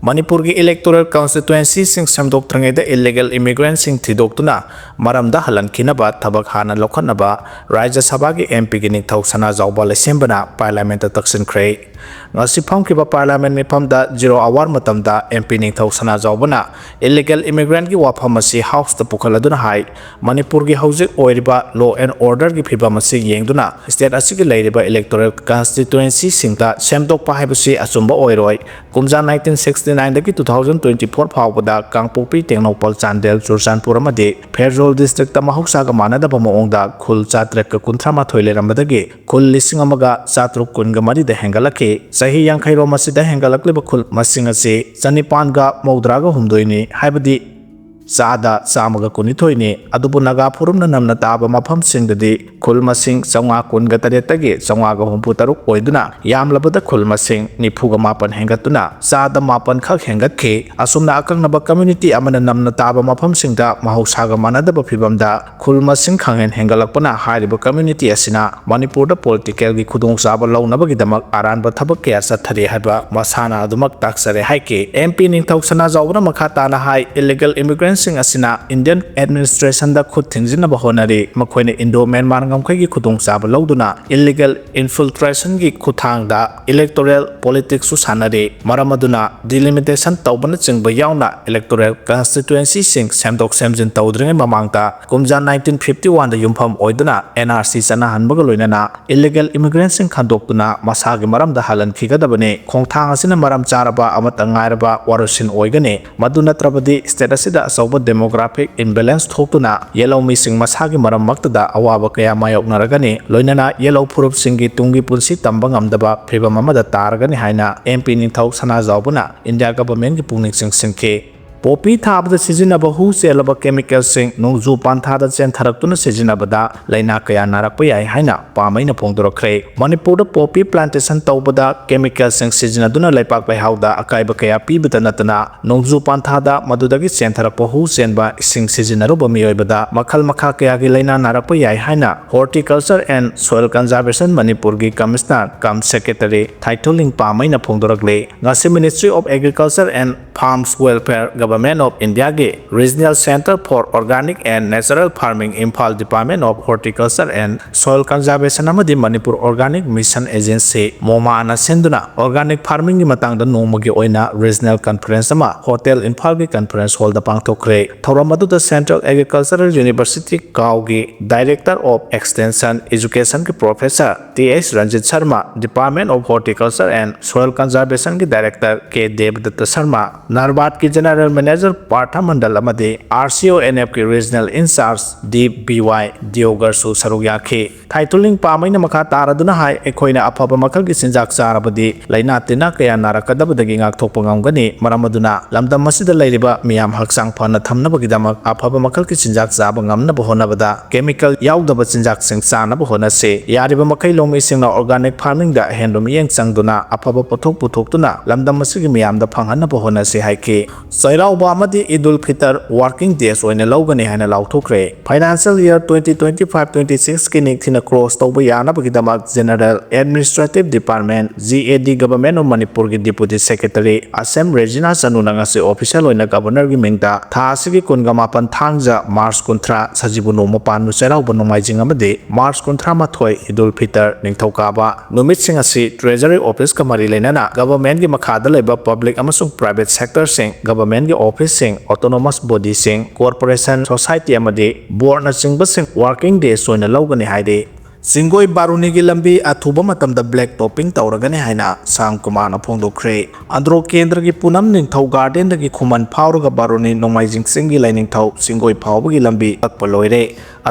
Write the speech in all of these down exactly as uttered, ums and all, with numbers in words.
ꯃꯅꯤꯄꯨꯔꯒꯤ electoral constituencyꯁꯤꯡ ꯁꯦꯝꯗꯣꯛꯇ꯭ꯔꯤꯉꯩꯗ illegal immigrantꯁꯤꯡ ꯊꯤꯗꯣꯛꯇꯨꯅ ꯃꯔꯝꯗ ꯍꯜꯍꯟꯈꯤꯅꯕ ꯊꯕꯛ ꯍꯥꯟꯅ ꯂꯧꯈꯠꯅꯕ ꯔꯥꯖ꯭ꯌ ꯁꯚꯥꯒꯤ MPꯒꯤ ꯅꯤꯡꯊꯧ ꯁꯅꯥꯖꯥꯎꯕ ꯂꯩꯁꯦꯝꯕꯅ Parliamentꯇ ꯇꯛꯁꯤꯟꯈ꯭ꯔꯦ꯫ ꯉꯁꯤ ꯐꯝꯈꯤꯕ Parliament ꯃꯤꯐꯝꯗ zero hour ꯃꯇꯝꯗ MP ꯅꯤꯡꯊꯧ ꯁꯅꯥꯖꯥꯎꯕꯅ illegal immigrantꯀꯤ ꯋꯥꯐꯝ ꯑꯁꯤ Houseꯇ ꯄꯨꯈꯠꯂꯗꯨꯅ ꯍꯥꯏ, ꯃꯅꯤꯄꯨꯔꯒꯤ ꯍꯧꯖꯤꯛ ꯑꯣꯏꯔꯤꯕ law and orderꯒꯤ ꯐꯤꯕꯝ ꯑꯁꯤ ꯌꯦꯡꯗꯨꯅ state ꯑꯁꯤꯒꯤ ꯂꯩꯔꯤꯕ electoral constituencyꯁꯤꯡꯗ ꯁꯦꯝꯗꯣꯛꯄ ꯍꯥꯏꯕꯁꯤ ꯑꯆꯨꯝꯕ ꯑꯣꯏꯔꯣꯏ꯫ ꯀꯨꯝꯖꯥ nineteen sixty nineꯗꯒꯤ two thousand twenty four ꯐꯥꯎꯕꯗ ꯀꯥꯡꯄꯣꯛꯄꯤ, ꯇꯦꯡꯅꯧꯄꯜ, ꯆꯥꯟꯗꯦꯜ, ꯆꯨꯔꯆꯥꯟꯄꯨꯔ ꯑꯃꯗꯤ ꯐꯦꯔꯖꯣꯜ districtꯇ ꯃꯍꯧꯁꯥꯒ ꯃꯥꯟꯅꯗꯕ ꯃꯑꯣꯡꯗ ꯈꯨꯜ ꯆꯥꯇ꯭ꯔꯦꯠꯀ ꯀꯨꯟꯊ꯭ꯔꯥ ꯃꯥꯊꯣꯏ ꯂꯩꯔꯝꯕꯗꯒꯤ ꯈꯨꯜ ꯂꯤꯁꯤꯡ ꯑꯃꯒ ꯆꯥꯇ꯭ꯔꯨꯛ ꯀꯨꯟꯒ ꯃꯔꯤꯗ ꯍꯦꯟꯒꯠꯂꯛꯈꯤ꯫ ꯆꯍꯤ ꯌꯥꯡꯈꯩꯔꯣꯝ ꯑꯁꯤꯗ ꯍꯦꯟꯒꯠꯂꯛꯂꯤꯕ ꯈꯨꯜ ꯃꯁꯤꯡ ꯑꯁꯤ ꯆꯅꯤꯄꯥꯟꯒ ꯃꯧꯗ꯭ꯔꯥꯒ ꯍꯨꯝꯗꯣꯏꯅꯤ, ꯍꯥꯏꯕꯗꯤ ꯆꯥꯗ ꯆꯥꯝꯃꯒ ꯀꯨꯟꯅꯤꯊꯣꯏꯅꯤ꯫ ꯑꯗꯨꯕꯨ ꯅꯥꯒꯥ ꯐꯨꯔꯨꯞꯅ ꯅꯝꯅ ꯇꯥꯕ ꯃꯐꯝꯁꯤꯡꯗꯗꯤ ꯈꯨꯜ ꯃꯁꯤꯡ ꯆꯥꯝꯃꯉꯥ ꯀꯨꯟꯒ ꯇꯔꯦꯠꯇꯒꯤ ꯆꯥꯝꯃꯉꯥꯒ ꯍꯨꯝꯐꯨ ꯇꯔꯨꯛ ꯑꯣꯏꯗꯨꯅ ꯌꯥꯝꯂꯕꯗ ꯈꯨꯜ ꯃꯁꯤꯡ ꯅꯤꯐꯨꯒ ꯃꯥꯄꯟ ꯍꯦꯟꯒꯠꯇꯨꯅ ꯆꯥꯗ ꯃꯥꯄꯟ ꯈꯛ ꯍꯦꯟꯒꯠꯈꯤ꯫ ꯑꯁꯨꯝꯅ ꯑꯀꯛꯅꯕ community ꯑꯃꯅ ꯅꯝꯅ ꯇꯥꯕ ꯃꯐꯝꯁꯤꯡꯗ ꯃꯍꯧꯁꯥꯒ ꯃꯥꯟꯅꯗꯕ ꯐꯤꯕꯝꯗ ꯈꯨꯜ ꯃꯁꯤꯡ ꯈꯪꯍꯦꯟ ꯍꯦꯟꯒꯠꯂꯛꯄꯅ ꯍꯥꯏꯔꯤꯕ community ꯑꯁꯤꯅ ꯃꯅꯤꯄꯨꯔꯗ politicalꯒꯤ ꯈꯨꯗꯣꯡꯆꯥꯕ ꯂꯧꯅꯕꯒꯤꯗꯃꯛ ꯑꯔꯥꯟꯕ ꯊꯕꯛ ꯀꯌꯥ ꯆꯠꯊꯔꯤ ꯍꯥꯏꯕ ꯃꯁꯥꯅ ꯑꯗꯨꯃꯛ ꯇꯥꯛꯆꯔꯦ ꯍꯥꯏꯈꯤ꯫ MP ꯅꯤꯡꯊꯧ ꯁꯅꯥꯖꯥꯎꯕꯅ ꯃꯈꯥ ꯇꯥꯅ ꯍꯥꯏ, illegal immigrantꯁꯤꯡ ꯑꯁꯤꯅ Indian administrationꯗ ꯈꯨꯠ ꯊꯤꯡꯖꯤꯟꯅꯕ ꯍꯣꯠꯅꯔꯤ꯫ ꯃꯈꯣꯏꯅ Indo-Myanmar ꯉꯝꯈꯩꯒꯤ ꯈꯨꯗꯣꯡꯆꯥꯕ ꯂꯧꯗꯨꯅ illegal infiltrationꯒꯤ ꯈꯨꯠꯊꯥꯡꯗ electoral politicsꯁꯨ ꯁꯥꯟꯅꯔꯤ꯫ ꯃꯔꯝ ꯑꯗꯨꯅ delimitation ꯇꯧꯕꯅꯆꯤꯡꯕ ꯌꯥꯎꯅ electoral constituencyꯁꯤꯡ ꯁꯦꯝꯗꯣꯛ ꯁꯦꯝꯖꯤꯟ ꯇꯧꯗ꯭ꯔꯤꯉꯩ ꯃꯃꯥꯡꯗ ꯀꯨꯝꯖꯥ nineteen fifty oneꯗ ꯌꯨꯝꯐꯝ ꯑꯣꯏꯗꯨꯅ NRC ꯆꯠꯅꯍꯟꯕꯒ ꯂꯣꯏꯅꯅ illegal immigrantꯁꯤꯡ ꯈꯟꯗꯣꯛꯇꯨꯅ ꯃꯁꯥꯒꯤ ꯃꯔꯝꯗ ꯍꯜꯍꯟꯈꯤꯒꯗꯕꯅꯤ꯫ ꯈꯣꯡꯊꯥꯡ ꯑꯁꯤꯅ ꯃꯔꯝ ꯆꯥꯔꯕ ꯑꯃꯠꯇ ꯉꯥꯏꯔꯕ ꯋꯥꯔꯣꯏꯁꯤꯟ ꯑꯣꯏꯒꯅꯤ꯫ ꯃꯗꯨ ꯅꯠꯇ꯭ꯔꯕꯗꯤ state ꯑꯁꯤꯗ ꯑꯆꯧꯕ demographic imbalance ꯊꯣꯛꯇꯨꯅ ꯌꯦꯜꯍꯧꯃꯤꯁꯤꯡ ꯃꯁꯥꯒꯤ ꯃꯔꯝꯃꯛꯇꯗ ꯑꯋꯥꯕ ꯀꯌꯥ ꯃꯥꯌꯣꯛꯅꯔꯒꯅꯤ꯫ ꯂꯣꯏꯅꯅ ꯌꯦꯜꯍꯧ ꯐꯨꯔꯨꯞꯁꯤꯡꯒꯤ ꯇꯨꯡꯒꯤ ꯄꯨꯟꯁꯤ ꯇꯝꯕ ꯉꯝꯗꯕ ꯐꯤꯕꯝ ꯑꯃꯗ ꯇꯥꯔꯒꯅꯤ ꯍꯥꯏꯅ MP ꯅꯤꯡꯊꯧ ꯁꯅꯥꯖꯥꯎꯕꯅ India governmentꯀꯤ ꯄꯨꯛꯅꯤꯡ ꯆꯤꯡꯁꯤꯟꯈꯤ꯫ ꯄꯣꯄꯤ ꯊꯥꯕꯗ ꯁꯤꯖꯤꯟꯅꯕ ꯍꯨ ꯆꯦꯜꯂꯕ ꯀꯦꯃꯤꯀꯦꯜꯁꯤꯡ ꯅꯣꯡꯖꯨ ꯄꯟꯊꯥꯗ ꯆꯦꯟꯊꯔꯛꯇꯨꯅ ꯁꯤꯖꯤꯟꯅꯕꯗ ꯂꯥꯏꯅꯥ ꯀꯌꯥ ꯅꯥꯔꯛꯄ ꯌꯥꯏ ꯍꯥꯏꯅ ꯄꯥꯝꯕꯩꯅ ꯐꯣꯡꯗꯣꯔꯛꯈ꯭ꯔꯦ꯫ ꯃꯅꯤꯄꯨꯔꯗ ꯄꯣꯄꯤ ꯄ꯭ꯂꯥꯟꯇꯦꯁꯟ ꯇꯧꯕꯗ ꯀꯦꯃꯤꯀꯦꯜꯁꯤꯡ ꯁꯤꯖꯤꯟꯅꯗꯨꯅ ꯂꯩꯄꯥꯛ ꯂꯩꯍꯥꯎꯗ ꯑꯀꯥꯏꯕ ꯀꯌꯥ ꯄꯤꯕꯇ ꯅꯠꯇꯅ ꯅꯣꯡꯖꯨ ꯄꯟꯊꯥꯗ ꯃꯗꯨꯗꯒꯤ ꯆꯦꯟꯊꯔꯛꯄ ꯍꯨ ꯆꯦꯟꯕ ꯏꯁꯤꯡ ꯁꯤꯖꯤꯟꯅꯔꯨꯕ ꯃꯤꯑꯣꯏꯕꯗ ꯃꯈꯜ ꯃꯈꯥ ꯀꯌꯥꯒꯤ ꯂꯥꯏꯅꯥ ꯅꯥꯔꯛꯄ ꯌꯥꯏ ꯍꯥꯏꯅ Horticulture and Soil Conservation ꯃꯅꯤꯄꯨꯔꯒꯤ ꯀꯃꯤꯁꯅꯔ cum secretary ꯊꯥꯏꯊꯣꯂꯤꯡ ꯄꯥꯃꯩꯅ ꯐꯣꯡꯗꯣꯔꯛꯂꯤ꯫ ꯉꯁꯤ Ministry of Agriculture and Farmers Welfare, Government of Indiaꯒꯤ Regional Centre for Organic and Natural Farming, Imphal Department of Horticulture and Soil Conservation ꯑꯃꯗꯤ Manipur Organic Mission Agency, ꯃꯣꯃꯥꯅ ꯁꯤꯟꯗꯨꯅ organic farmingꯒꯤ ꯃꯇꯥꯡꯗ ꯅꯣꯡꯃꯒꯤ ꯑꯣꯏꯅ regional conference ꯑꯃ Hotel Imphalꯒꯤ conference hallꯗ ꯄꯥꯡꯊꯣꯛꯈ꯭ꯔꯦ꯫ ꯊꯧꯔꯝ ꯑꯗꯨꯗ Central Agricultural University, CAUꯒꯤ Director of Extension Educationꯒꯤ Professor T S Ranjit Sharma, Department of Horticulture and Soil Conservationꯒꯤ Director ꯀꯦ ꯗꯦꯕꯗꯠꯇ ꯁꯔꯃ, NARBARDꯀꯤ General Manager ꯄꯥꯔꯊ ꯃꯟꯗꯜ ꯑꯃꯗꯤ RCONFꯀꯤ Regional Incharge D B Y ꯗꯤꯌꯣꯒꯔꯁꯨ ꯁꯔꯨꯛ ꯌꯥꯈꯤ꯫ ꯊꯥꯏꯊꯨꯂꯤꯡ ꯄꯥꯃꯩꯅ ꯃꯈꯥ ꯇꯥꯔꯗꯨꯅ ꯍꯥꯏ, ꯑꯩꯈꯣꯏꯅ ꯑꯐꯕ ꯃꯈꯜꯒꯤ ꯆꯤꯟꯖꯥꯛ ꯆꯥꯔꯕꯗꯤ ꯂꯥꯏꯅꯥ ꯇꯤꯟꯅꯥ ꯀꯌꯥ ꯅꯥꯔꯛꯀꯗꯕꯗꯒꯤ ꯉꯥꯛꯊꯣꯛꯄ ꯉꯝꯒꯅꯤ꯫ ꯃꯔꯝ ꯑꯗꯨꯅ ꯂꯝꯗꯝ ꯑꯁꯤꯗ ꯂꯩꯔꯤꯕ ꯃꯤꯌꯥꯝ ꯍꯛꯆꯥꯡ ꯐꯅ ꯊꯝꯅꯕꯒꯤꯗꯃꯛ ꯑꯐꯕ ꯃꯈꯜꯒꯤ ꯆꯤꯟꯖꯥꯛ ꯆꯥꯕ ꯉꯝꯅꯕ ꯍꯣꯠꯅꯕꯗ ꯀꯦꯃꯤꯀꯦꯜ ꯌꯥꯎꯗꯕ ꯆꯤꯟꯖꯥꯛꯁꯤꯡ ꯆꯥꯅꯕ ꯍꯣꯠꯅꯁꯤ꯫ ꯌꯥꯔꯤꯕ ꯃꯈꯩ ꯂꯧꯃꯤꯁꯤꯡꯅ organic farmingꯗ ꯑꯍꯦꯟꯕ ꯃꯤꯠꯌꯦꯡ ꯆꯪꯗꯨꯅ ꯑꯐꯕ ꯄꯣꯠꯊꯣꯛ ꯄꯨꯊꯣꯛꯇꯨꯅ ꯂꯝꯗꯝ ꯑꯁꯤꯒꯤ ꯃꯤꯌꯥꯝꯗ ꯐꯪꯍꯟꯅꯕ ꯍꯣꯠꯅꯁꯤ ꯍꯥꯏꯈꯤ꯫ ꯆꯩꯔꯥꯎꯕ ꯑꯃꯗꯤ ꯏꯗꯨꯜ ꯐꯤꯇꯔ working days ꯑꯣꯏꯅ ꯂꯧꯒꯅꯤ ꯍꯥꯏꯅ ꯂꯥꯎꯊꯣꯛꯈ꯭ꯔꯦ꯫ Financial year twenty twenty-five twenty-sixꯀꯤ ꯅꯤꯡꯊꯤꯅ close ꯇꯧꯕ ꯌꯥꯅꯕꯒꯤꯗꯃꯛ General Administrative Department, GAD, Government of ꯃꯅꯤꯄꯨꯔꯒꯤ Deputy Secretary ꯑꯁꯦꯝ ꯔꯦꯖꯤꯅꯥ ꯆꯅꯨꯅ ꯉꯁꯤ official ꯑꯣꯏꯅ Governorꯒꯤ ꯃꯤꯡꯗ ꯊꯥ ꯑꯁꯤꯒꯤ ꯀꯨꯟꯒ ꯃꯥꯄꯟ ꯊꯥꯡꯖ, March ꯀꯨꯟꯊ꯭ꯔꯥ, ꯁꯖꯤꯕꯨ ꯅꯣꯡꯃ ꯄꯥꯟꯕ ꯆꯩꯔꯥꯎꯕ ꯅꯣꯡꯃꯥꯏꯖꯤꯡ ꯑꯃꯗꯤ March ꯀꯨꯟꯊ꯭ꯔꯥ ꯃꯥꯊꯣꯏ ꯏꯗꯨꯜ ꯐꯤꯇꯔ ꯅꯤꯡꯊꯧꯀꯥꯕ ꯅꯨꯃꯤꯠꯁꯤꯡ ꯑꯁꯤ Treasury Officeꯀ ꯃꯔꯤ ꯂꯩꯅꯅ Governmentꯀꯤ ꯃꯈꯥꯗ ꯂꯩꯕ public ꯑꯃꯁꯨꯡ private sectorꯁꯤꯡ, Governmentꯀꯤ officeꯁꯤꯡ, autonomous bodyꯁꯤꯡ, corporation, society ꯑꯃꯗꯤ boardꯅꯆꯤꯡꯕꯁꯤꯡ working days ꯑꯣꯏꯅ ꯂꯧꯒꯅꯤ ꯍꯥꯏꯔꯤ꯫ ꯆꯤꯡꯒꯣꯏ ꯕꯥꯔꯨꯅꯤꯒꯤ ꯂꯝꯕꯤ ꯑꯊꯨꯕ ꯃꯇꯝꯗ black topping ꯇꯧꯔꯒꯅꯤ ꯍꯥꯏꯅ ꯁꯥꯝ ꯀꯨꯃꯥꯔꯅ ꯐꯣꯡꯗꯣꯛꯈ꯭ꯔꯦ꯫ ꯑꯟꯗ꯭ꯔꯣ ꯀꯦꯟꯗ꯭ꯔꯒꯤ ꯄꯨꯅꯝ ꯅꯤꯡꯊꯧ gardenꯗꯒꯤ ꯈꯨꯃꯟ ꯐꯥꯎꯔꯒ ꯕꯥꯔꯨꯅꯤ ꯅꯣꯡꯃꯥꯏꯖꯤꯡ ꯆꯤꯡꯒꯤ ꯂꯥꯏꯅꯤꯡꯊꯧ ꯆꯤꯡꯒꯣꯏ ꯐꯥꯎꯕꯒꯤ ꯂꯝꯕꯤ ꯀꯛꯄ ꯂꯣꯏꯔꯦ꯫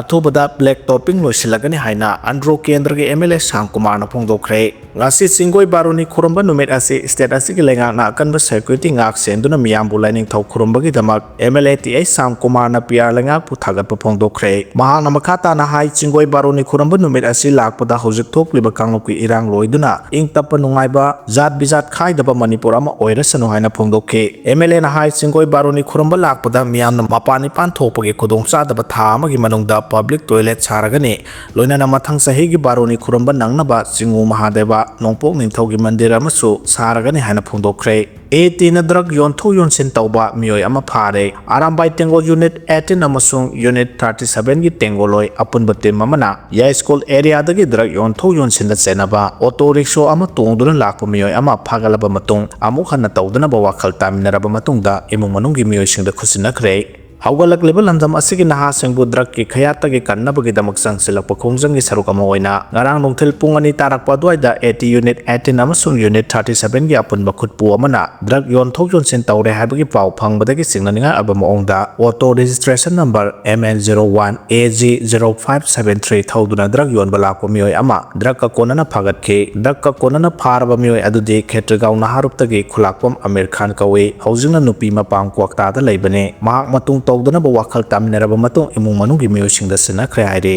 ꯑꯊꯨꯕꯗ black topping ꯂꯣꯏꯁꯤꯜꯂꯒꯅꯤ ꯍꯥꯏꯅ ꯑꯟꯗ꯭ꯔꯣ ꯀꯦꯟꯗ꯭ꯔꯒꯤ MLA ꯁꯥꯝ ꯀꯨꯃꯥꯔꯅ ꯐꯣꯡꯗꯣꯛꯈ꯭ꯔꯦ꯫ ꯉꯁꯤ ꯆꯤꯡꯒꯣꯏ ꯕꯥꯔꯨꯅꯤ ꯈꯨꯔꯨꯝꯕ ꯅꯨꯃꯤꯠ ꯑꯁꯤ state ꯑꯁꯤꯒꯤ ꯂꯩꯉꯥꯛꯅ ꯑꯀꯟꯕ security ꯉꯥꯛ ꯁꯦꯟꯗꯨꯅ ꯃꯤꯌꯥꯝꯕꯨ ꯂꯥꯏꯅꯤꯡꯊꯧ ꯈꯨꯔꯨꯝꯕꯒꯤꯗꯃꯛ MLA ꯇꯤ ꯑꯩꯆ ꯁ꯭ꯌꯥꯝ ꯀꯨꯃꯥꯔꯅ ꯄꯤ ꯑꯥꯔ ꯂꯩꯉꯥꯛꯄꯨ ꯊꯥꯒꯠꯄ ꯐꯣꯡꯗꯣꯛꯈ꯭ꯔꯦ꯫ ꯃꯍꯥꯛꯅ ꯃꯈꯥ ꯇꯥꯅ ꯍꯥꯏ, ꯆꯤꯡꯒꯣꯏ ꯕꯥꯔꯨꯅꯤ ꯈꯨꯔꯨꯝꯕ ꯅꯨꯃꯤꯠ ꯑꯁꯤ ꯂꯥꯛꯄꯗ ꯍꯧꯖꯤꯛ ꯊꯣꯛꯂꯤꯕ ꯀꯥꯡꯂꯨꯞꯀꯤ ꯏꯔꯥꯡ ꯂꯣꯏꯗꯨꯅ ꯏꯪ ꯇꯞꯄ ꯅꯨꯡꯉꯥꯏꯕ, ꯖꯥꯠ ꯕꯤꯖꯥꯠ ꯈꯥꯏꯗꯕ ꯃꯅꯤꯄꯨꯔ ꯑꯃ ꯑꯣꯏꯔꯁꯅꯨ ꯍꯥꯏꯅ ꯐꯣꯡꯗꯣꯛꯈꯤ꯫ MLAꯅ ꯍꯥꯏ, ꯆꯤꯡꯒꯣꯏ ꯕꯥꯔꯨꯅꯤ ꯈꯨꯔꯨꯝꯕ ꯂꯥꯛꯄꯗ ꯃꯤꯌꯥꯝꯅ ꯃꯄꯥꯟ ꯏꯄꯥꯟ ꯊꯣꯛꯄꯒꯤ ꯈꯨꯗꯣꯡꯆꯥꯗꯕ ꯊꯥ ꯑꯃꯒꯤ ꯃꯅꯨꯡꯗ public toilet ꯁꯥꯔꯒꯅꯤ꯫ ꯂꯣꯏꯅꯅ ꯃꯊꯪ ꯆꯍꯤꯒꯤ ꯕꯥꯔꯨꯅꯤ ꯈꯨꯔꯨꯝꯕ ꯅꯪꯅꯕ ꯆꯤꯡꯉꯨ ꯃꯍꯥꯗꯦꯕ, ꯅꯣꯡꯄꯣꯛ ꯅꯤꯡꯊꯧꯒꯤ ꯃꯟꯗꯤꯔ ꯑꯃꯁꯨ ꯁꯥꯔꯒꯅꯤ ꯍꯥꯏꯅ ꯐꯣꯡꯗꯣꯛꯈ꯭ꯔꯦ꯫ ATꯅ drug ꯌꯣꯟꯊꯣꯛ ꯌꯣꯟꯁꯤꯟ ꯇꯧꯕ ꯃꯤꯑꯣꯏ ꯑꯃ ꯐꯥꯔꯦ꯫ ꯑꯔꯥꯝꯕꯥꯏ ꯇꯦꯡꯒꯣꯜ Unit eighteen ꯑꯃꯁꯨꯡ Unit thirty sevenꯒꯤ ꯇꯦꯡꯒꯣꯜꯂꯣꯏ ꯑꯄꯨꯟꯕ team ꯑꯃꯅ ꯌꯥꯏꯁ꯭ꯀꯨꯜ areaꯗꯒꯤ drug ꯌꯣꯟꯊꯣꯛ ꯌꯣꯟꯁꯤꯟꯗ ꯆꯦꯟꯅꯕ auto rickshaw ꯑꯃ ꯇꯣꯡꯗꯨꯅ ꯂꯥꯛꯄ ꯃꯤꯑꯣꯏ ꯑꯃ ꯐꯥꯒꯠꯂꯕ ꯃꯇꯨꯡ ꯑꯃꯨꯛ ꯍꯟꯅ ꯇꯧꯗꯅꯕ ꯋꯥꯈꯜ ꯇꯥꯃꯤꯟꯅꯔꯕ ꯃꯇꯨꯡꯗ ꯏꯃꯨꯡ ꯃꯅꯨꯡꯒꯤ ꯃꯤꯑꯣꯏꯁꯤꯡꯗ ꯈꯨꯠꯁꯤꯟꯅꯈ꯭ꯔꯦ꯫ ꯍꯧꯒꯠꯂꯛꯂꯤꯕ ꯂꯝꯗꯝ ꯑꯁꯤꯒꯤ ꯅꯍꯥꯁꯤꯡꯕꯨ drugꯀꯤ ꯈꯌꯥꯠꯇꯒꯤ ꯀꯟꯅꯕꯒꯤꯗꯃꯛ ꯆꯪꯁꯤꯜꯂꯛꯄ ꯈꯣꯡꯖꯪꯒꯤ ꯁꯔꯨꯛ ꯑꯃ ꯑꯣꯏꯅ ꯉꯔꯥꯡ ꯅꯨꯡꯊꯤꯜ ꯄꯨꯡ ꯑꯅꯤ ꯇꯥꯔꯛꯄ ꯑꯗꯨꯋꯥꯏꯗ AT Unit eighteen ꯑꯃꯁꯨꯡ Unit thirty sevenꯒꯤ ꯑꯄꯨꯟꯕ ꯈꯨꯠꯄꯨ ꯑꯃꯅ drug ꯌꯣꯟꯊꯣꯛ ꯌꯣꯟꯁꯤꯟ ꯇꯧꯔꯦ ꯍꯥꯏꯕꯒꯤ ꯄꯥꯎ ꯐꯪꯕꯗꯒꯤ ꯆꯤꯡꯅꯅꯤꯡꯉꯥꯏ ꯑꯣꯏꯕ ꯃꯑꯣꯡꯗ auto registration number MN zero one AG zero five seven three ꯊꯧꯗꯨꯅ drug ꯌꯣꯟꯕ ꯂꯥꯛꯄ ꯃꯤꯑꯣꯏ ꯑꯃ drugꯀ ꯀꯣꯟꯅꯅ ꯐꯥꯒꯠꯈꯤ꯫ Drugꯀ ꯀꯣꯟꯅꯅ ꯐꯥꯔꯕ ꯃꯤꯑꯣꯏ ꯑꯗꯨꯗꯤ ꯈꯦꯇ꯭ꯔꯤꯒꯥꯎ ꯅꯍꯥꯔꯨꯞꯇꯒꯤ ꯈꯨꯂꯥꯛꯄꯝ ꯑꯃꯤꯔ ꯈꯥꯟ ꯀꯧꯏ꯫ ꯍꯧꯖꯤꯛꯅ ꯅꯨꯄꯤ ꯃꯄꯥꯝ ꯀ꯭ꯋꯥꯛꯇꯥꯗ ꯂꯩꯕꯅꯤ꯫ ꯃꯍꯥꯛ ꯃꯇꯨꯡ ꯇꯧꯗꯅꯕ ꯋꯥꯈꯜ ꯇꯥꯃꯤꯟꯅꯔꯕ ꯃꯇꯨꯡ ꯏꯃꯨꯡ ꯃꯅꯨꯡꯒꯤ ꯃꯤꯑꯣꯏꯁꯤꯡꯗ ꯁꯤꯟꯅꯈ꯭ꯔꯦ ꯍꯥꯏꯔꯤ꯫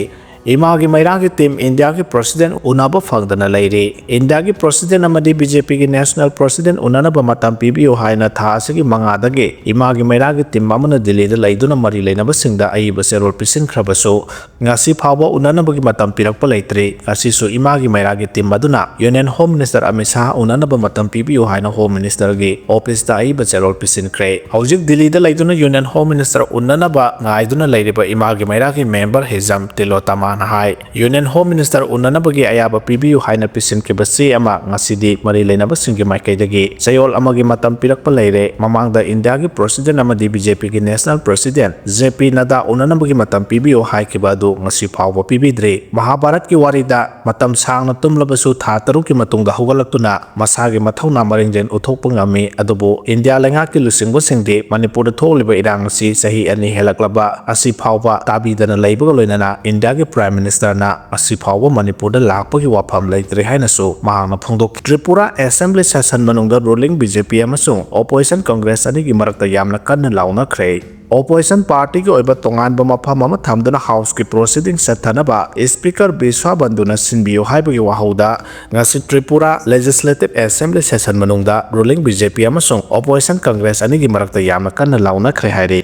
ꯏꯃꯥꯒꯤ ꯃꯩꯔꯥꯒꯤ team ꯏꯟꯗꯤꯌꯥꯒꯤ president ꯎꯅꯕ ꯐꯪꯗꯅ ꯂꯩꯔꯤ꯫ ꯏꯟꯗꯤꯌꯥꯒꯤ president ꯑꯃꯗꯤ BJPꯒꯤ national president ꯎꯅꯅꯕ ꯃꯇꯝ ꯄꯤꯕꯤꯌꯨ ꯍꯥꯏꯅ ꯊꯥ ꯑꯁꯤꯒꯤ ꯃꯉꯥꯗꯒꯤ ꯏꯃꯥꯒꯤ ꯃꯩꯔꯥꯒꯤ team ꯑꯃꯅ ꯗꯤꯜꯂꯤꯗ ꯂꯩꯗꯨꯅ ꯃꯔꯤ ꯂꯩꯅꯕꯁꯤꯡꯗ ꯑꯏꯕ ꯆꯦꯔꯣꯜ ꯄꯤꯁꯤꯟꯈ꯭ꯔꯕꯁꯨ, ꯉꯁꯤ ꯐꯥꯎꯕ ꯎꯅꯅꯕꯒꯤ ꯃꯇꯝ ꯄꯤꯔꯛꯄ ꯂꯩꯇ꯭ꯔꯤ꯫ ꯉꯁꯤꯁꯨ ꯏꯃꯥꯒꯤ ꯃꯩꯔꯥꯒꯤ team ꯑꯗꯨꯅ Union Home Minister Amit Shah ꯎꯅꯅꯕ ꯃꯇꯝ ꯄꯤꯕꯤꯌꯨ ꯍꯥꯏꯅ Home Ministerꯒꯤ officeꯇ ꯑꯏꯕ ꯆꯦꯔꯣꯜ ꯄꯤꯁꯤꯟꯈ꯭ꯔꯦ꯫ ꯍꯧꯖꯤꯛ ꯗꯤꯜꯂꯤꯗ ꯂꯩꯗꯨꯅ Union Home Minister ꯎꯅꯅꯕ ꯉꯥꯏꯗꯨꯅ ꯂꯩꯔꯤꯕ ꯏꯃꯥꯒꯤ ꯃꯩꯔꯥꯒꯤ member ꯍꯤꯖꯝ ꯇꯤꯂꯣꯇꯃꯥꯅ ꯍꯥꯏ, Union Home Minister ꯎꯅꯅꯕꯒꯤ ꯑꯌꯥꯕ ꯄꯤꯕꯤꯌꯨ ꯍꯥꯏꯅ ꯄꯤꯁꯤꯟꯈꯤꯕ ꯆꯦ ꯑꯃ ꯉꯁꯤꯗꯤ ꯃꯔꯤ ꯂꯩꯅꯕꯁꯤꯡꯒꯤ ꯃꯥꯏꯀꯩꯗꯒꯤ ꯆꯌꯣꯜ ꯑꯃꯒꯤ ꯃꯇꯝ ꯄꯤꯔꯛꯄ ꯂꯩꯔꯦ꯫ ꯃꯃꯥꯡꯗ ꯏꯟꯗꯤꯌꯥꯒꯤ president ꯑꯃꯗꯤ BJPꯒꯤ national president JP ꯅꯗꯥ ꯎꯅꯅꯕꯒꯤ ꯃꯇꯝ ꯄꯤꯕꯤꯌꯨ ꯍꯥꯏꯈꯤꯕ ꯑꯗꯨ ꯉꯁꯤ ꯐꯥꯎꯕ ꯄꯤꯕꯤꯗ꯭ꯔꯤ꯫ ꯃꯍꯥꯚꯥꯔꯠꯀꯤ ꯋꯥꯔꯤꯗ ꯃꯇꯝ ꯁꯥꯡꯅ ꯇꯨꯝꯂꯕꯁꯨ ꯊꯥ ꯇꯔꯨꯛꯀꯤ ꯃꯇꯨꯡꯗ ꯍꯧꯒꯠꯂꯛꯇꯨꯅ ꯃꯁꯥꯒꯤ ꯃꯊꯧꯅꯥ ꯃꯔꯤꯡꯖꯦꯜ ꯎꯠꯊꯣꯛꯄ ꯉꯝꯃꯤ꯫ ꯑꯗꯨꯕꯨ ꯏꯟꯗꯤꯌꯥ ꯂꯩꯉꯥꯛꯀꯤ ꯂꯨꯆꯤꯡꯕꯁꯤꯡꯗꯤ ꯃꯅꯤꯄꯨꯔꯗ ꯊꯣꯛꯂꯤꯕ ꯏꯔꯥꯡ ꯑꯁꯤ ꯆꯍꯤ ꯑꯅꯤ ꯍꯦꯜꯂꯛꯂꯕ ꯑꯁꯤ ꯐꯥꯎꯕ ꯇꯥꯕꯤꯗꯅ ꯂꯩꯕꯒ ꯂꯣꯏꯅꯅ ꯏꯟꯗꯤꯌꯥꯒꯤ Prime Prime Ministerꯅ ꯉꯁꯤ ꯐꯥꯎꯕ ꯃꯅꯤꯄꯨꯔꯗ ꯂꯥꯛꯄꯒꯤ ꯋꯥꯐꯝ ꯂꯩꯇ꯭ꯔꯤ ꯍꯥꯏꯅꯁꯨ ꯃꯍꯥꯛꯅ ꯐꯣꯡꯗꯣꯛꯈꯤ꯫ ꯇ꯭ꯔꯤꯄꯨꯔꯥ Assembly Session ꯃꯅꯨꯡꯗ ruling B J P ꯑꯃꯁꯨꯡ opposition Congress ꯑꯅꯤꯒꯤ ꯃꯔꯛꯇ ꯌꯥꯝꯅ ꯀꯟꯅ ꯂꯥꯎꯅꯈ꯭ꯔꯦ꯫ Opposition partyꯒꯤ ꯑꯣꯏꯕ ꯇꯣꯉꯥꯟꯕ ꯃꯐꯝ ꯑꯃ ꯊꯝꯗꯨꯅ Houseꯀꯤ proceeding ꯆꯠꯊꯅꯕ Speaker ꯕꯤꯁ꯭ꯋꯥꯕꯟꯗꯨꯅ ꯁꯤꯟꯕꯤꯌꯨ ꯍꯥꯏꯕꯒꯤ ꯋꯥꯍꯧꯗ ꯉꯁꯤ Tripura Legislative Assembly Session ꯃꯅꯨꯡꯗ ruling B J P ꯑꯃꯁꯨꯡ opposition Congress ꯑꯅꯤꯒꯤ ꯃꯔꯛꯇ ꯌꯥꯝꯅ ꯀꯟꯅ ꯂꯥꯎꯅꯈ꯭ꯔꯦ ꯍꯥꯏꯔꯤ꯫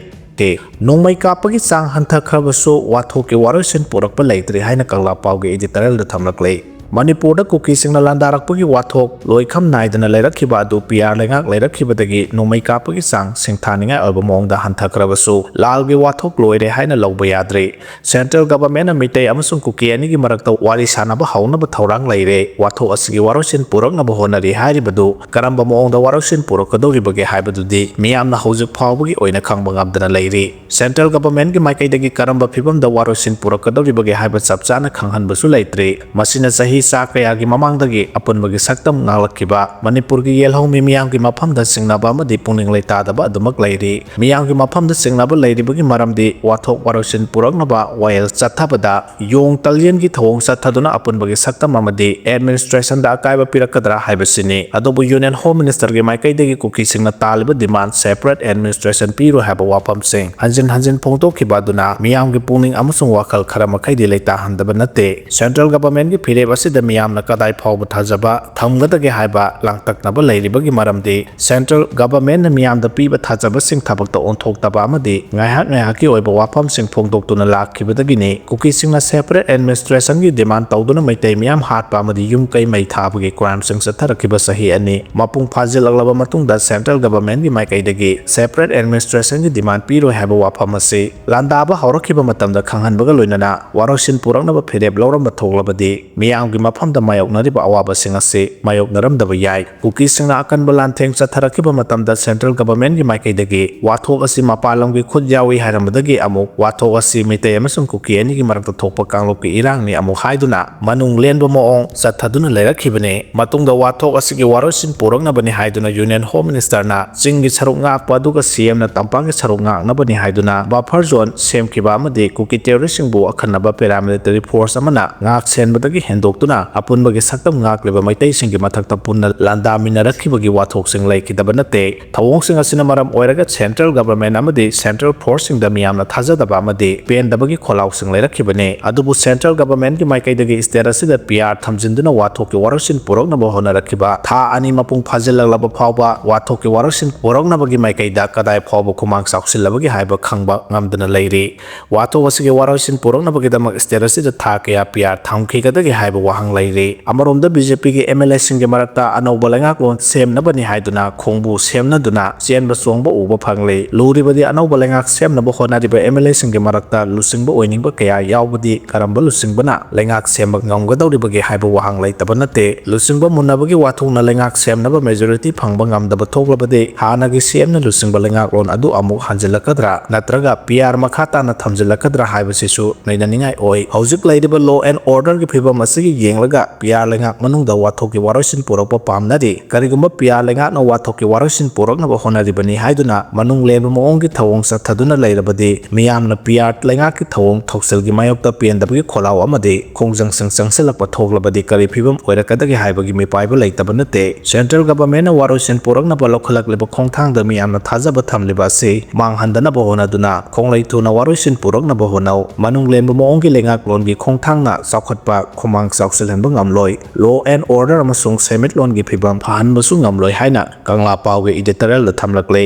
ꯅꯣꯡꯃꯩ ꯀꯥꯞꯄꯒꯤ ꯆꯥꯡ ꯍꯟꯊꯈ꯭ꯔꯕꯁꯨ ꯋꯥꯊꯣꯛꯀꯤ ꯋꯥꯔꯣꯏꯁꯤꯟ ꯄꯨꯔꯛꯄ ꯂꯩꯇ꯭ꯔꯤ ꯍꯥꯏꯅ ꯀꯪꯂꯥ ꯄꯥꯎꯒꯤ editorialꯗ ꯊꯝꯂꯛꯂꯤ꯫ ꯃꯅꯤꯄꯨꯔꯗ ꯀꯨꯀꯤꯁꯤꯡꯅ ꯂꯥꯟꯗꯥꯔꯛꯄꯒꯤ ꯋꯥꯊꯣꯛ ꯂꯣꯏꯈꯝ ꯅꯥꯏꯗꯅ ꯂꯩꯔꯛꯈꯤꯕ ꯑꯗꯨ P R ꯂꯩꯉꯥꯛ ꯂꯩꯔꯛꯈꯤꯕꯗꯒꯤ ꯅꯣꯡꯃꯩ ꯀꯥꯞꯄꯒꯤ ꯆꯥꯡ ꯁꯤꯡꯊꯥꯅꯤꯡꯉꯥꯏ ꯑꯣꯏꯕ ꯃꯑꯣꯡꯗ ꯍꯟꯊꯈ꯭ꯔꯕꯁꯨ ꯂꯥꯜꯒꯤ ꯋꯥꯊꯣꯛ ꯂꯣꯏꯔꯦ ꯍꯥꯏꯅ ꯂꯧꯕ ꯌꯥꯗ꯭ꯔꯤ꯫ Central Governmentꯅ ꯃꯤꯇꯩ ꯑꯃꯁꯨꯡ ꯀꯨꯀꯤ ꯑꯅꯤꯒꯤ ꯃꯔꯛꯇ ꯋꯥꯔꯤ ꯁꯥꯅꯕ ꯍꯧꯅꯕ ꯊꯧꯔꯥꯡ ꯂꯩꯔꯦ꯫ ꯋꯥꯊꯣꯛ ꯑꯁꯤꯒꯤ ꯋꯥꯔꯣꯏꯁꯤꯟ ꯄꯨꯔꯛꯅꯕ ꯍꯣꯠꯅꯔꯤ ꯍꯥꯏꯔꯤꯕꯗꯨ ꯀꯔꯝꯕ ꯃꯑꯣꯡꯗ ꯋꯥꯔꯣꯏꯁꯤꯟ ꯄꯨꯔꯛꯀꯗꯧꯔꯤꯕꯒꯦ ꯍꯥꯏꯕꯗꯨꯗꯤ ꯃꯤꯌꯥꯝꯅ ꯍꯧꯖꯤꯛ ꯐꯥꯎꯕꯒꯤ ꯑꯣꯏꯅ ꯈꯪꯕ ꯉꯝꯗꯅ ꯂꯩꯔꯤ꯫ Central Governmentꯀꯤ ꯃꯥꯏꯀꯩꯗꯒꯤ ꯀꯔꯝꯕ ꯐꯤꯚꯝꯗ ꯋꯥꯔꯣꯏꯁꯤꯟ ꯄꯨꯔꯛꯀꯗꯧꯔꯤꯕꯒꯦ ꯍꯥꯏꯕ ꯆꯞ ꯆꯥꯅ ꯈꯪꯍꯟꯕꯁꯨ ꯂꯩꯇ꯭ꯔꯤ꯫ ꯃꯁꯤꯅ ꯆꯍꯤ ꯆꯥ ꯀꯌꯥꯒꯤ ꯃꯃꯥꯡꯗꯒꯤ ꯑꯄꯨꯟꯕꯒꯤ ꯁꯛꯇꯝ ꯉꯥꯛꯂꯛꯈꯤꯕ ꯃꯅꯤꯄꯨꯔꯒꯤ ꯌꯦꯜꯍꯧꯃꯤ ꯃꯤꯌꯥꯝꯒꯤ ꯃꯐꯝꯗ ꯆꯤꯡꯅꯕ ꯑꯃꯗꯤ ꯄꯨꯛꯅꯤꯡ ꯂꯩꯇꯥꯗꯕ ꯑꯗꯨꯃꯛ ꯂꯩꯔꯤ꯫ ꯃꯤꯌꯥꯝꯒꯤ ꯃꯐꯝꯗ ꯆꯤꯡꯅꯕ ꯂꯩꯔꯤꯕꯒꯤ ꯃꯔꯝꯗꯤ ꯋꯥꯊꯣꯛ ꯋꯥꯔꯣꯏꯁꯤꯟ ꯄꯨꯔꯛꯅꯕ ꯋꯥꯌꯦꯜ ꯆꯠꯊꯕꯗ ꯌꯣꯡ ꯇꯜꯌꯦꯟꯒꯤ ꯊꯧꯑꯣꯡ ꯆꯠꯊꯗꯨꯅ ꯑꯄꯨꯟꯕꯒꯤ ꯁꯛꯇꯝ ꯑꯃꯗꯤ administrationꯗ ꯑꯀꯥꯏꯕ ꯄꯤꯔꯛꯀꯗ꯭ꯔꯥ ꯍꯥꯏꯕꯁꯤꯅꯤ꯫ ꯑꯗꯨꯕꯨ Union Home Ministerꯒꯤ ꯃꯥꯏꯀꯩꯗꯒꯤ ꯀꯨꯀꯤꯁꯤꯡꯅ ꯇꯥꯜꯂꯤꯕ demand separate administration ꯄꯤꯔꯣꯏ ꯍꯥꯏꯕ ꯋꯥꯐꯝꯁꯤꯡ ꯍꯟꯖꯤꯟ ꯍꯟꯖꯤꯟ ꯐꯣꯡꯗꯣꯛꯈꯤꯕ ꯑꯗꯨꯅ ꯃꯤꯌꯥꯝꯒꯤ ꯄꯨꯛꯅꯤꯡ ꯑꯃꯁꯨꯡ ꯋꯥꯈꯜ ꯈꯔ ꯃꯈꯩꯗꯤ ꯂꯩꯇꯥꯍꯟꯗꯕ ꯅꯠꯇꯦ꯫ Central Governmentꯀꯤ ꯐꯤꯔꯦꯞ ꯑꯁꯤꯗ ꯃꯤꯌꯥꯝꯅ ꯀꯗꯥꯏ ꯐꯥꯎꯕ ꯊꯥꯖꯕ ꯊꯝꯒꯗꯒꯦ ꯍꯥꯏꯕ ꯂꯥꯡꯇꯛꯅꯕ ꯂꯩꯔꯤꯕꯒꯤ ꯃꯔꯝꯗꯤ Central Governmentꯅ ꯃꯤꯌꯥꯝꯗ ꯄꯤꯕ ꯊꯥꯖꯕꯁꯤꯡ ꯊꯕꯛꯇ ꯑꯣꯟꯊꯣꯛꯇꯕ ꯑꯃꯗꯤ ꯉꯥꯏꯍꯥꯛ ꯉꯥꯏꯍꯥꯛꯀꯤ ꯑꯣꯏꯕ ꯋꯥꯐꯝꯁꯤꯡ ꯐꯣꯡꯗꯣꯛꯇꯨꯅ ꯂꯥꯛꯈꯤꯕꯗꯒꯤꯅꯤ꯫ ꯀꯨꯀꯤꯁꯤꯡꯅ separate administrationꯒꯤ demand ꯇꯧꯗꯨꯅ ꯃꯩꯇꯩ ꯃꯤꯌꯥꯝ ꯍꯥꯠꯄ ꯑꯃꯗꯤ ꯌꯨꯝ ꯀꯩ ꯃꯩ ꯊꯥꯕꯒꯤ crimeꯁꯤꯡ ꯆꯠꯊꯔꯛꯈꯤꯕ ꯆꯍꯤ ꯑꯅꯤ ꯃꯄꯨꯡ ꯐꯥꯖꯤꯜꯂꯛꯂꯕ ꯃꯇꯨꯡꯗ Central Governmentꯀꯤ ꯃꯥꯏꯀꯩꯗꯒꯤ separate administrationꯒꯤ demand ꯄꯤꯔꯣꯏ ꯍꯥꯏꯕ ꯋꯥꯐꯝ ꯑꯁꯤ ꯂꯥꯟꯗꯥꯕ ꯍꯧꯔꯛꯈꯤꯕ ꯃꯇꯝꯗ ꯈꯪꯍꯟꯕꯒ ꯂꯣꯏꯅꯅ ꯋꯥꯔꯣꯏꯁꯤꯟ ꯄꯨꯔꯛꯅꯕ ꯐꯤꯔꯦꯞ ꯂꯧꯔꯝꯕ ꯊꯣꯛꯂꯕꯗꯤ ꯃꯤꯌꯥꯝꯒꯤ ꯃꯐꯝꯗ ꯃꯥꯌꯣꯛꯅꯔꯤꯕ ꯑꯋꯥꯕꯁꯤꯡ ꯑꯁꯤ ꯃꯥꯌꯣꯛꯅꯔꯝꯗꯕ ꯌꯥꯏ꯫ ꯀꯨꯀꯤꯁꯤꯡꯅ ꯑꯀꯟꯕ ꯂꯥꯟꯊꯦꯡ ꯆꯠꯊꯔꯛꯈꯤꯕ ꯃꯇꯝꯗ central governmentꯀꯤ ꯃꯥꯏꯀꯩꯗꯒꯤ ꯋꯥꯊꯣꯛ ꯑꯁꯤ ꯃꯄꯥꯟ ꯂꯝꯒꯤ ꯈꯨꯠ ꯌꯥꯎꯏ ꯍꯥꯏꯔꯝꯕꯗꯒꯤ ꯑꯃꯨꯛ ꯋꯥꯊꯣꯛ ꯑꯁꯤ ꯃꯤꯇꯩ ꯑꯃꯁꯨꯡ ꯀꯨꯀꯤ ꯑꯅꯤꯒꯤ ꯃꯔꯛꯇ ꯊꯣꯛꯄ ꯀꯥꯡꯂꯨꯞꯀꯤ ꯏꯔꯥꯡꯅꯤ ꯑꯃꯨꯛ ꯍꯥꯏꯗꯨꯅ ꯃꯅꯨꯡ ꯂꯦꯟꯕ ꯃꯑꯣꯡ ꯆꯠꯊꯗꯨꯅ ꯂꯩꯔꯛꯈꯤꯕꯅꯤ꯫ ꯃꯇꯨꯡꯗ ꯋꯥꯊꯣꯛ ꯑꯁꯤꯒꯤ ꯋꯥꯔꯣꯏꯁꯤꯟ ꯄꯨꯔꯛꯅꯕꯅꯤ ꯍꯥꯏꯗꯨꯅ Union Home Ministerꯅ ꯆꯤꯡꯒꯤ ꯁꯔꯨꯛ ꯉꯥꯛꯄ ꯑꯗꯨꯒ CMꯅ ꯇꯝꯄꯥꯛꯀꯤ ꯁꯔꯨꯛ ꯉꯥꯛꯅꯕꯅꯤ ꯍꯥꯏꯗꯨꯅ buffer zone ꯁꯦꯝꯈꯤꯕ ꯑꯃꯗꯤ ꯀꯨꯀꯤ terroristꯁꯤꯡꯕꯨ ꯑꯈꯟꯅꯕ paramilitary force ꯑꯃꯅ ꯉꯥꯛ ꯁꯦꯟꯕꯗꯒꯤ ꯍꯦꯟꯗꯣꯛꯇꯨꯅ ꯑꯄꯨꯟꯕꯒꯤ ꯁꯛꯇꯝ ꯉꯥꯛꯂꯤꯕ ꯃꯩꯇꯩꯁꯤꯡꯒꯤ ꯃꯊꯛꯇ ꯄꯨꯟꯅ ꯂꯥꯟꯗꯥꯃꯤꯟꯅꯔꯛꯈꯤꯕꯒꯤ ꯋꯥꯊꯣꯛꯁꯤꯡ ꯂꯩꯈꯤꯗꯕ ꯅꯠꯇꯦ꯫ ꯊꯧꯑꯣꯡꯁꯤꯡ ꯑꯁꯤꯅ ꯃꯔꯝ ꯑꯣꯏꯔꯒ central government ꯑꯃꯗꯤ central forceꯁꯤꯡꯗ ꯃꯤꯌꯥꯝꯅ ꯊꯥꯖꯗꯕ ꯑꯃꯗꯤ ꯄꯦꯟꯗꯕꯒꯤ ꯈꯣꯜꯂꯥꯎꯁꯤꯡ ꯂꯩꯔꯛꯈꯤꯕꯅꯤ꯫ ꯑꯗꯨꯕꯨ central governmentꯀꯤ ꯃꯥꯏꯀꯩꯗꯒꯤ state ꯑꯁꯤꯗ PR ꯊꯝꯖꯤꯟꯗꯨꯅ ꯋꯥꯊꯣꯛꯀꯤ ꯋꯥꯔꯣꯏꯁꯤꯟ ꯄꯨꯔꯛꯅꯕ ꯍꯣꯠꯅꯔꯛꯈꯤꯕ ꯊꯥ ꯑꯅꯤ ꯃꯄꯨꯡ ꯐꯥꯖꯤꯜꯂꯛꯂꯕ ꯐꯥꯎꯕ ꯋꯥꯊꯣꯛꯀꯤ ꯋꯥꯔꯣꯏꯁꯤꯟ ꯄꯨꯔꯛꯅꯕꯒꯤ ꯃꯥꯏꯀꯩꯗ ꯀꯗꯥꯏ ꯐꯥꯎꯕ ꯈꯨꯃꯥꯡ ꯆꯥꯎꯁꯤꯜꯂꯕꯒꯦ ꯍꯥꯏꯕ ꯈꯪꯕ ꯉꯝꯗꯅ ꯂꯩꯔꯤ꯫ ꯋꯥꯊꯣꯛ ꯑꯁꯤꯒꯤ ꯋꯥꯔꯣꯏꯁꯤꯟ ꯄꯨꯔꯛꯅꯕꯒꯤꯗꯃꯛ state ꯑꯁꯤꯗ ꯊꯥ ꯀꯌꯥ PR ꯊꯝꯈꯤꯒꯗꯒꯦ ꯍꯥꯏꯕ ꯋꯥꯍꯪ ꯂꯩꯔꯤ꯫ ꯑꯃꯔꯣꯝꯗ BJPꯒꯤ MLAꯁꯤꯡꯒꯤ ꯃꯔꯛꯇ ꯑꯅꯧꯕ ꯂꯩꯉꯥꯛꯂꯣꯟ ꯁꯦꯝꯅꯕꯅꯤ ꯍꯥꯏꯗꯨꯅ ꯈꯣꯡꯕꯨ ꯁꯦꯝꯅꯗꯨꯅ ꯆꯦꯟꯕ ꯆꯣꯡꯕ ꯎꯕ ꯐꯪꯂꯤ꯫ ꯂꯨꯔꯤꯕꯗꯤ ꯑꯅꯧꯕ ꯂꯩꯉꯥꯛ ꯁꯦꯝꯅꯕ ꯍꯣꯠꯅꯔꯤꯕ MLAꯁꯤꯡꯒꯤ ꯃꯔꯛꯇ ꯂꯨꯆꯤꯡꯕ ꯑꯣꯏꯅꯤꯡꯕ ꯀꯌꯥ ꯌꯥꯎꯕꯗꯤ ꯀꯔꯝꯕ ꯂꯨꯆꯤꯡꯕꯅ ꯂꯩꯉꯥꯛ ꯁꯦꯝꯕ ꯉꯝꯒꯗꯧꯔꯤꯕꯒꯦ ꯍꯥꯏꯕ ꯋꯥꯍꯪ ꯂꯩꯇꯕ ꯅꯠꯇꯦ꯫ ꯂꯨꯆꯤꯡꯕ ꯃꯨꯟꯅꯕꯒꯤ ꯋꯥꯊꯣꯛꯅ ꯂꯩꯉꯥꯛ ꯁꯦꯝꯅꯕ majority ꯐꯪꯕ ꯉꯝꯗꯕ ꯊꯣꯛꯂꯕꯗꯤ ꯍꯥꯟꯅꯒꯤ CMꯅ ꯂꯨꯆꯤꯡꯕ ꯂꯩꯉꯥꯛꯂꯣꯟ ꯑꯗꯨ ꯑꯃꯨꯛ ꯍꯟꯖꯤꯜꯂꯛꯀꯗ꯭ꯔꯥ ꯅꯠꯇ꯭ꯔꯒ PR ꯃꯈꯥ ꯇꯥꯅ ꯊꯝꯖꯤꯜꯂꯛꯀꯗ꯭ꯔꯥ ꯍꯥꯏꯕꯁꯤꯁꯨ ꯅꯩꯅꯅꯤꯡꯉꯥꯏ ꯑꯣꯏ꯫ ꯍꯧꯖꯤꯛ ꯂꯩꯔꯤꯕ law and orderꯒꯤ ꯐꯤꯕꯝ ꯑꯁꯤꯒꯤ ꯌꯦꯡꯂꯒ PR ꯂꯩꯉꯥꯛ ꯃꯅꯨꯡꯗ ꯋꯥꯊꯣꯛꯀꯤ ꯋꯥꯔꯣꯏꯁꯤꯟ ꯄꯨꯔꯛꯄ ꯄꯥꯝꯅꯔꯤ꯫ ꯀꯔꯤꯒꯨꯝꯕ PR ꯂꯩꯉꯥꯛꯅ ꯋꯥꯊꯣꯛꯀꯤ ꯋꯥꯔꯣꯏꯁꯤꯟ ꯄꯨꯔꯛꯅꯕ ꯍꯣꯠꯅꯔꯤꯕꯅꯤ ꯍꯥꯏꯗꯨꯅ ꯃꯅꯨꯡ ꯂꯦꯟꯕ ꯃꯑꯣꯡꯒꯤ ꯊꯧꯑꯣꯡ ꯆꯠꯊꯗꯨꯅ ꯂꯩꯔꯕꯗꯤ ꯃꯤꯌꯥꯝꯅ PR ꯂꯩꯉꯥꯛꯀꯤ ꯊꯧꯑꯣꯡ ꯊꯧꯁꯤꯜꯒꯤ ꯃꯥꯌꯣꯛꯇ ꯄꯦꯟꯗꯕꯒꯤ ꯈꯣꯜꯂꯥꯎ ꯑꯃꯗꯤ ꯈꯣꯡꯖꯪꯁꯤꯡ ꯆꯪꯁꯤꯜꯂꯛꯄ ꯊꯣꯛꯂꯕꯗꯤ ꯀꯔꯤ ꯐꯤꯕꯝ ꯑꯣꯏꯔꯛꯀꯗꯒꯦ ꯍꯥꯏꯕꯒꯤ ꯃꯤꯄꯥꯏꯕ ꯂꯩꯇꯕ ꯅꯠꯇꯦ꯫ Central governmentꯅ ꯋꯥꯔꯣꯏꯁꯤꯟ ꯄꯨꯔꯛꯅꯕ ꯂꯧꯈꯠꯂꯛꯂꯤꯕ ꯈꯣꯡꯊꯥꯡꯗ ꯃꯤꯌꯥꯝꯅ ꯊꯥꯖꯕ ꯊꯝꯂꯤꯕ ꯑꯁꯤ ꯃꯥꯡꯍꯟꯗꯅꯕ ꯍꯣꯠꯅꯗꯨꯅ ꯈꯣꯡꯂꯩ ꯊꯨꯅ ꯋꯥꯔꯣꯏꯁꯤꯟ ꯄꯨꯔꯛꯅꯕ ꯍꯣꯠꯅꯧ꯫ ꯃꯅꯨꯡ ꯂꯦꯟꯕ ꯃꯑꯣꯡꯒꯤ ꯂꯩꯉꯥꯛꯂꯣꯟꯒꯤ ꯈꯣꯡꯊꯥꯡꯅ ꯆꯥꯎꯈꯠꯄ ꯈꯨꯃꯥꯡ ꯆꯥꯎꯁꯤꯜꯍꯟꯕ ꯉꯝꯂꯣꯏ꯫ Law and order ꯑꯃꯁꯨꯡ ꯁꯦꯟꯃꯤꯠꯂꯣꯟꯒꯤ ꯐꯤꯕꯝ ꯐꯍꯟꯕꯁꯨ ꯉꯝꯂꯣꯏ ꯍꯥꯏꯅ ꯀꯪꯂꯥ ꯄꯥꯎꯒꯤ editorialꯗ ꯊꯝꯂꯛꯂꯤ꯫